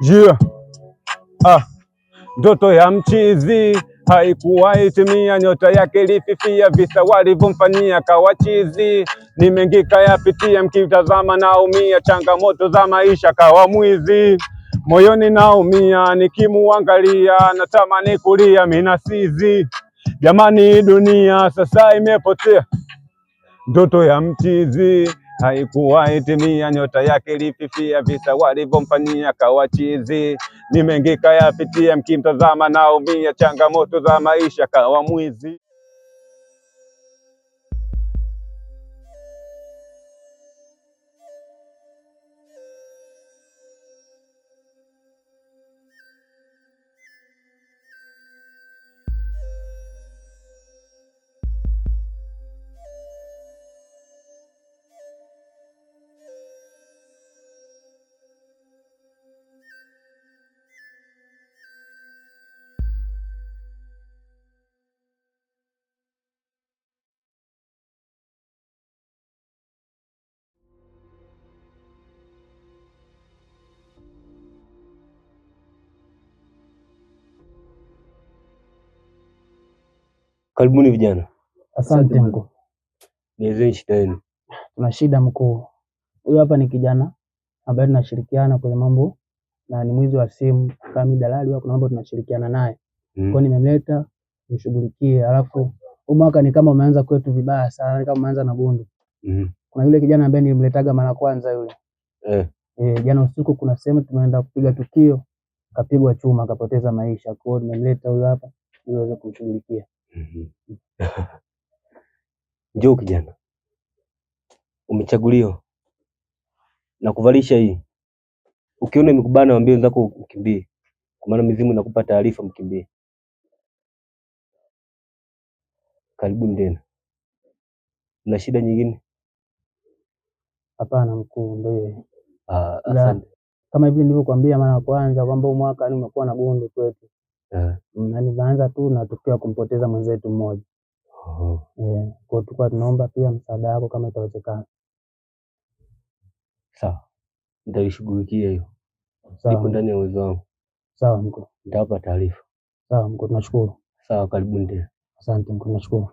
Yeah. Ah, ndoto ya mchizi haikuwahi timia, nyota yake ilififia, visa walivyomfanyia kawachizi, ni mengi kayapitia, mkitazama naumia, changamoto za maisha kawa mwizi, moyoni naumia, nikimuangalia natamani kulia, mina sizi. Jamani, dunia sasa imepotea. Ndoto ya mchizi haikuwahi timia, nyota yake ilififia, visa walivyomfanyia kawachizi, ni mengi kayapitia, mkimtazama naumia, changamoto za maisha kawa mwizi. Karibuni vijana. Asante mkuu. Nielezeni shida yenu. Tuna shida mkuu. Huyu hapa ni kijana ambaye tunashirikiana kwenye mambo na ni mwizi wa simu kama mimi dalali, kuna mambo tunashirikiana naye. Kwa hiyo nimemleta mshughulikie, alafu huu mwaka ni kama umeanza kwetu vibaya sana, ni kama umeanza na gundu. Kuna yule kijana ambaye nilimletaga mara kwanza yule. Jana usiku kuna sehemu tumeenda kupiga tukio, kapigwa chuma kapoteza maisha. Kwa hiyo nimemleta huyu hapa ili aweze kumshughulikia. Njoo kijana, umechaguliwa na kuvalisha hii. Ukiona imekubana, waambie wenzako mkimbie, kwa maana mizimu inakupa taarifa, mkimbie. Karibuni tena. Mna shida nyingine? Hapana mkuu, ndio. Asante. Kama hivi nilivyokuambia mara ya kwanza kwamba huu mwaka ni umekuwa na gundu kwetu. Na nilianza tu na tukio kumpoteza mwenzetu mmoja. Kwa hiyo tulikuwa tunaomba pia msaada wako kama itawezekana. Sawa, nitaishughulikia hiyo. Sawa. Ipo ndani ya uwezo wangu. Sawa mkuu. Nitawapa taarifa. Sawa mkuu, tunashukuru. Sawa, karibuni tena. Asante mkuu, tunashukuru.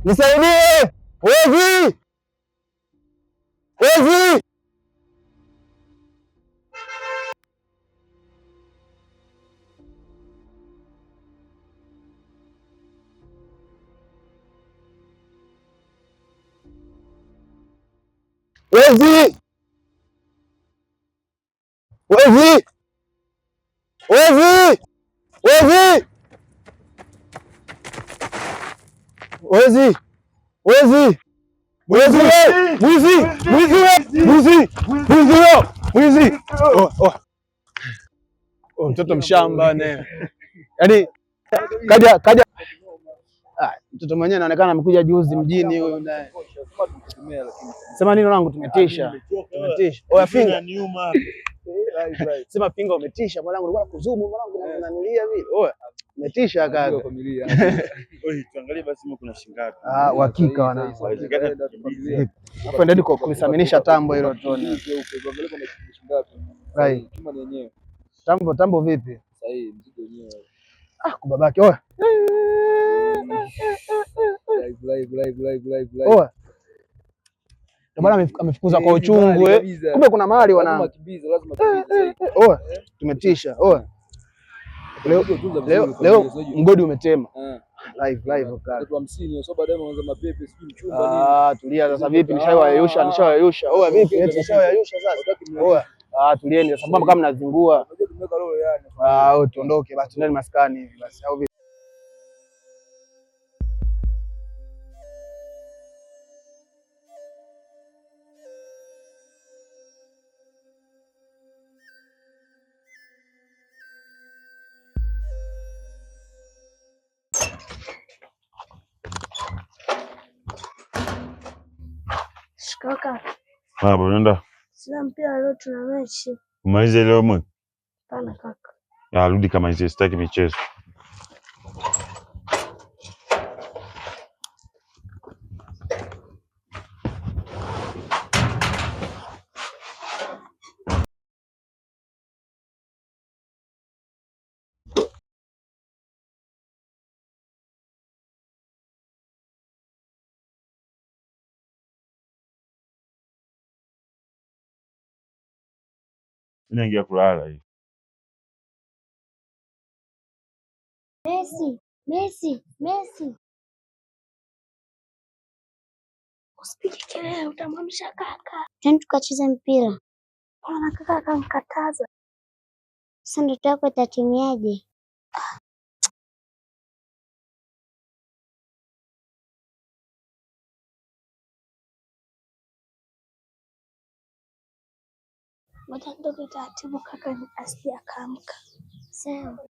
Nisaidie! Wezi! Wezi! Wezi! Wezi! Wezi! Wezi! Wezi! Wezi! Mwizi! Mwizi! Mwizi! Mwizi! Mwizi! Mwizi! Oh, oh. Oh, mtoto mshamba ne. Yaani kaja kaja. Ah, mtoto mwenyewe anaonekana amekuja juzi mjini huyu naye. Sema nini wanangu, tumetisha. Tumetisha. Oya finga. Sema pinga umetisha mwanangu, nilikuwa nakuzumu mwanangu, unanilia vile. Oya, umetisha kaka. Tuangalie basi kuna shingapi. Ah, uhakika wanangu. Hapo endeni kwa kulithaminisha tambo hilo tuone. Right. Tambo tambo vipi? Ah, kubabake. Oya. Oya. Ndio maana amefukuza kwa uchungu eh. Kumbe kuna mahali wana. Oya, tumetisha. Oya. Leo leo leo mgodi umetema. Live live kaka. Ah, tulia sasa vipi? Nishawayeyusha, nishawayeyusha. Oya vipi? Eti nishawayeyusha sasa. Oya. Ah, tulieni sasa mbona kama mnazingua? Ah, tuondoke basi tuendeni maskani hivi basi au vipi? Kaka. Hapo unaenda? Sina mpira leo, tuna mechi. Umalize leo mwe? Hapana kaka. Ya, rudi kama hizi, sitaki michezo. Naingia kulala hii. Messi, Messi, Messi. Usipige kelele utamwamsha kaka. Twende tukacheze mpira. Mbona kaka akankataza? Sasa ndoto yako itatimiaje? Ngoja nitoke taratibu kaka asije akaamka. Sawa.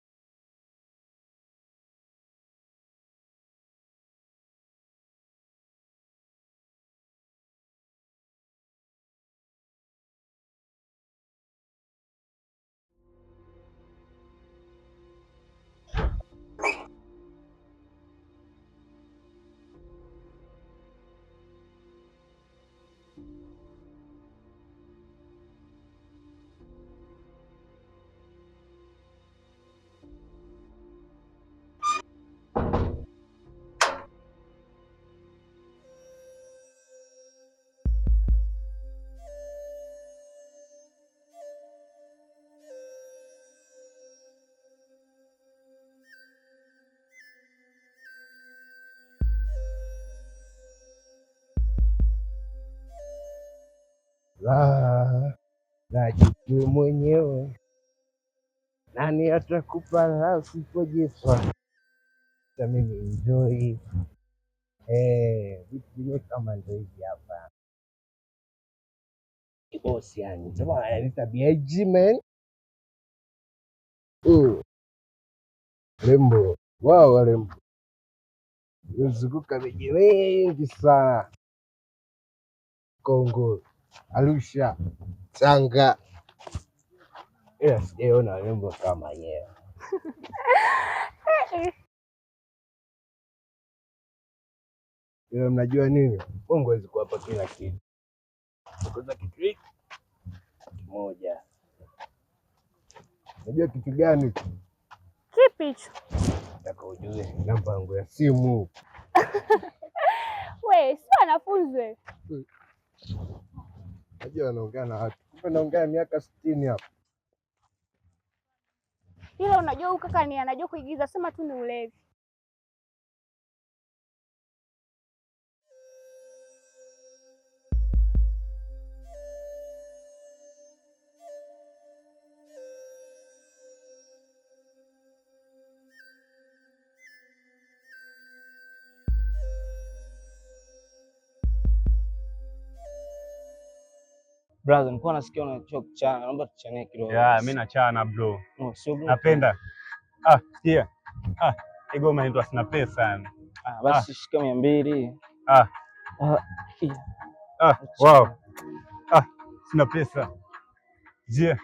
La, najibu mwenyewe, nani atakupa raha usipojipa? Hata mimi enjoy vitu vyenyewe kama ndo hivi hapa bosi, yani sema ananiita BIG man. Rembo wao warembo mezunguka miji mingi sana, Kongo, Arusha, Tanga, ila sijaona warembo kama yeye. Ila mnajua nini, Mungu hawezi kuwapa kila kitu, kuza kitu hiki kimoja. Unajua kitu gani? Kipi hicho? Nataka ujue namba yangu ya simu. We, si wanafunzi wewe. Najua anaongea na watu. Kumbe naongea miaka 60 hapa. Ila unajua huyu kaka ni anajua kuigiza, sema tu ni ulevi. Brother, nilikuwa nasikia unajua kuchana, naomba tuchanie kidogo. Yeah, mimi nachana bro. No, sio bro. Napenda. Ah, sikia. Ah, igoma inaitwa sina pesa yani. Ah, basi shika 200. Ah, Ah, ah, wow. Ah, sina pesa. Je.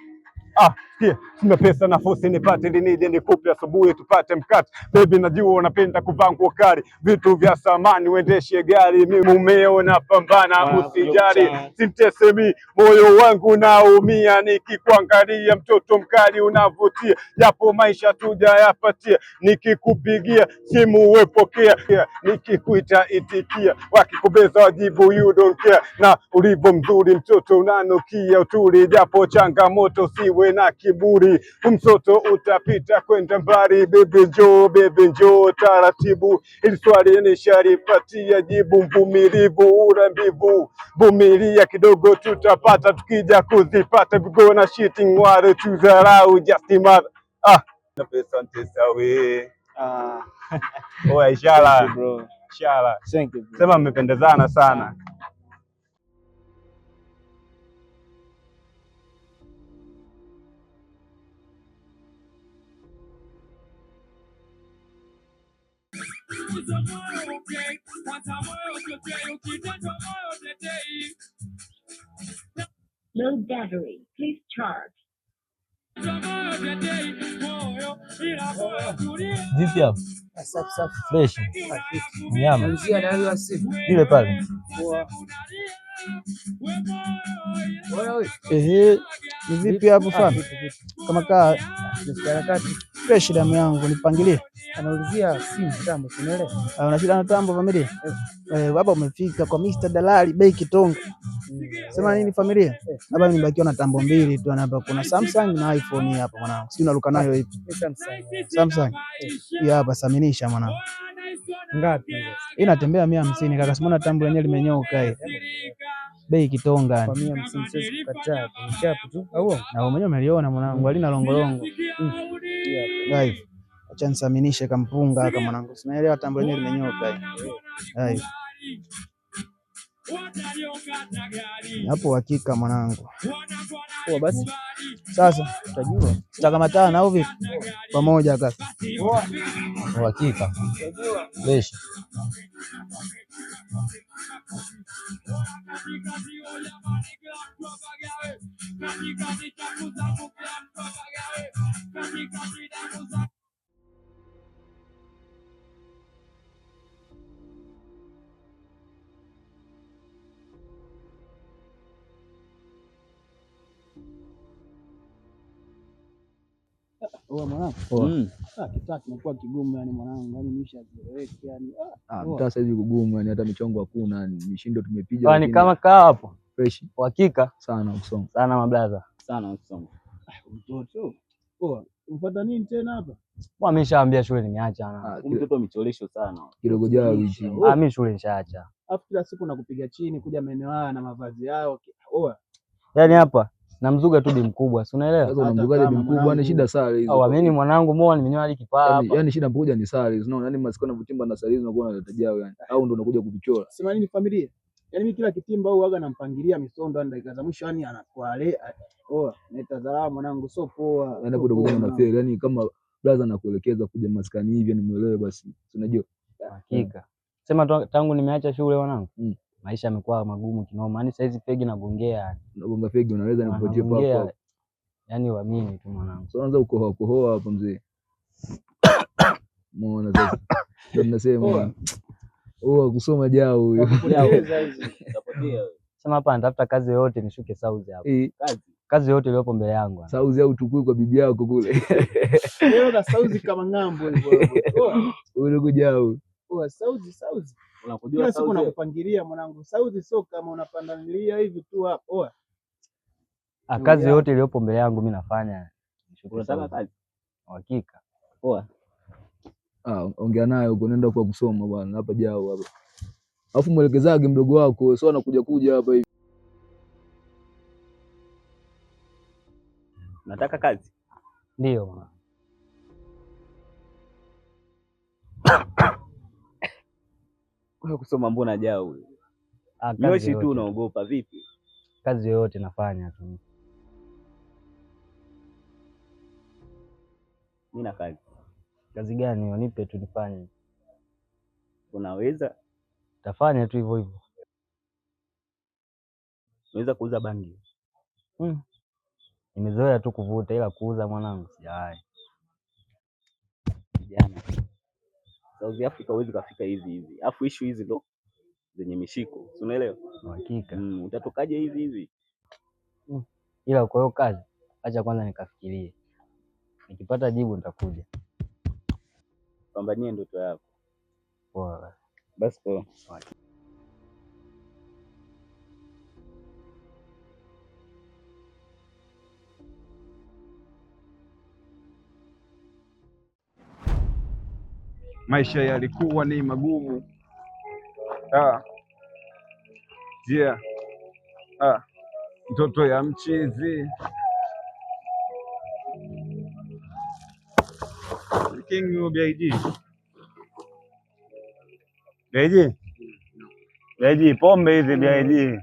Ah, sikia, sina pesa na fosi nipate ili nije nikupe asubuhi tupate mkate. Baby, najua unapenda kuvaa nguo kali, vitu vya samani, uendeshe gari, mimi mumeo napambana, Ah, usijali, kuchana. simtesemi, moyo wangu naumia nikikuangalia, mtoto mkali unavutia, japo maisha tujayapatia, nikikupigia simu wepokea, nikikuita itikia, wakikubeza wajibu you don't care, na ulivyo mzuri mtoto unanukia uturi, japo changamoto siwe na kiburi, mtoto utapita kwenda mbali. Baby njoo, baby njoo taratibu, ili swali nishalipatia jibu, mvumilivu ula mbivu, vumilia kidogo tutapata, tukija kuzipata we gonna shitting wale tudharau just mother. Ah, na pesa ntesawe. Ah, Oya, thank you ishara bro. ishara, Thank you bro. sema mmependezana sana. Vipi hapo? Safi safi. Fresh. Mnyama. Mzee dalali wa simu. Yule pale. Ehe, ni vipi hapo fam? Kama kaa fresh damu yangu nipangilie. Anaulizia simu tambo, unaelewa? Ah, una shida na tambo familia? Eh, baba umefika kwa Mr. Dalali bei Kitonga. Sema nini familia? Hapa nimebakiwa na tambo mbili tu hapa, kuna Samsung na iPhone hii hapa mwanangu. Sijui unaruka nayo ipi? Ni Samsung. Samsung. Hii hapa saminisha mwanangu. Ngapi hizo? Hii inatembea 150 kaka, simona tambo lenyewe limenyoka hii. Bei Kitonga. Kwa 150 siwezi kukataa, ni chapu tu. Au uongo? Na wewe mwenyewe umeliona mwanangu, halina longolongo. Live. Acha nisaminishe kampunga haka mwanangu. Sinaelewa tambo lenyewe limenyoka hii. Live. Hapo hakika mwanangu. Poa basi, Sasa utajua. tutakamatana au vipi? Pamoja kaka. Uhakika. Fresh. Oa mwanangu. Poa. Ah, kitaa kimekuwa kigumu yani mwanangu, yani maisha hayaeleweki yani. Ah, Poa. mtaa sasa hivi kugumu, yani hata michongo hakuna, mishindo tumepiga, Kwani lakini kama kaa hapo. fresh Uhakika sana kusoma. sana mablaza. Sana kusoma. Mtoto. Poa. Umfuata nini tena hapa? Mimi nimeshaambia shule nimeacha na. Ah, Huyu mtoto amecholesho sana. kidogo jao hichi. Ah, mimi shule nishaacha. Alafu kila siku nakupiga chini kuja maeneo haya na mavazi yao. Oa. Yaani hapa namzuga tu bi mkubwa, si unaelewa? Sasa Hata unamzugaje bi kama mkubwa? Yani mwanangu. shida sare hizo. Au amini mwanangu moa nimenyoa hadi kipaa Yani, hapa. yani shida mpokuja ni sare hizo. Unaona, yani masikio yanapotimba na sare hizo unakuwa unaleta jao yani. Au ndo unakuja kuvichora. Sema nini familia? Yaani mimi kila kitimba au waga nampangilia misondo yani dakika za mwisho yani anakuwa ale. Oa, naitazalaa mwanangu sio poa. Yani Sio hapo ndo poa kuja mwanangu. unafeli. Yani kama brother anakuelekeza kuja maskani hivi yani muelewe basi. Si unajua? Hakika. Sema tu, tangu nimeacha shule wanangu. Mm. Maisha yamekuwa magumu kinoma. Yaani saizi fegi nagongea yani. Unagonga fegi unaweza nikupatie papo Nagongea. hapo. Yaani uamini tu mwanangu. So unaanza kukohoa kohoa hapo mzee. Muona sasa. Ndio tunasema. Oa kusoma jao huyo. Wakupoteza hizi. Utapotea wewe. Sema hapa natafuta kazi yoyote nishuke South hapa. Eh, Kazi. Kazi yoyote iliyopo mbele yangu. hapa. sauzi au tukui kwa bibi yako kule. Wewe una sauzi kama ng'ambo hivyo. Oa, Ule kujao. oa sauzi sauzi. Unakujua Kila siku Saudi? nakupangilia mwanangu. Saudi sio kama unapandalia hivi tu hapo. Oa. Ah, kazi yoyote iliyopo mbele yangu mimi nafanya. Nishuke Unataka Saudi. kazi? Uhakika. Poa. Ah, ongea naye huko, nenda kwa kusoma bwana, hapa jao hapa. Alafu mwelekezage mdogo wako, sio anakuja kuja hapa hivi. Unataka kazi? Ndio mwanangu. Wewe kusoma mbona jao huyo? Ah, kazi Nyoshi tu yoyote. unaogopa vipi? Kazi yoyote nafanya tu. Mimi na kazi. Kazi gani hiyo? Nipe tu nifanye. Unaweza? Tafanya tu hivyo hivyo. Unaweza kuuza bangi? Nimezoea tu kuvuta ila kuuza mwanangu sijawahi. Kijana. South Africa huwezi kafika hivi hivi. Alafu issue hizi ndo zenye mishiko. Si unaelewa? Uhakika. Utatokaje hivi hivi? Ila kwa hiyo kazi, acha kwanza nikafikirie. Nikipata jibu nitakuja. Pambanie ndoto yako. Poa. Basi poa. Maisha yalikuwa ni magumu. Ah, yeah. Ah, mtoto ya mchizi King BIG. BIG. BIG, pombe hizi BIG.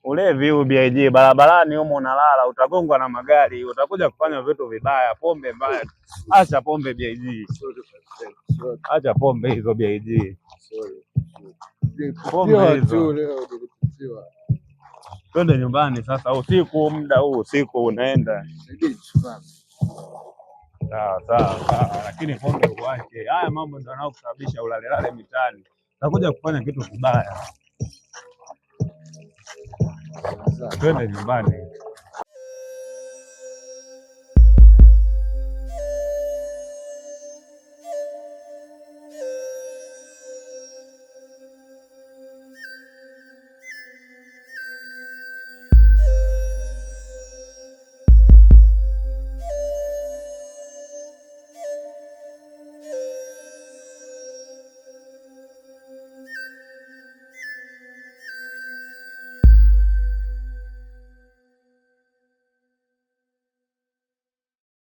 Ulevi huu BIG, barabarani humo unalala, utagongwa na magari, utakuja kufanya vitu vibaya, pombe mbaya. Acha pombe BIG. Acha pombe hizo BIG. Pombe Nilipitiwa hizo. tu leo, nilipitiwa. Twende nyumbani sasa, usiku, muda huu usiku unaenda. Sawa sawa sawa, lakini pombe uache. Haya mambo ndio yanayokusababisha ulalelale mitaani, utakuja kufanya kitu kibaya. Twende nyumbani.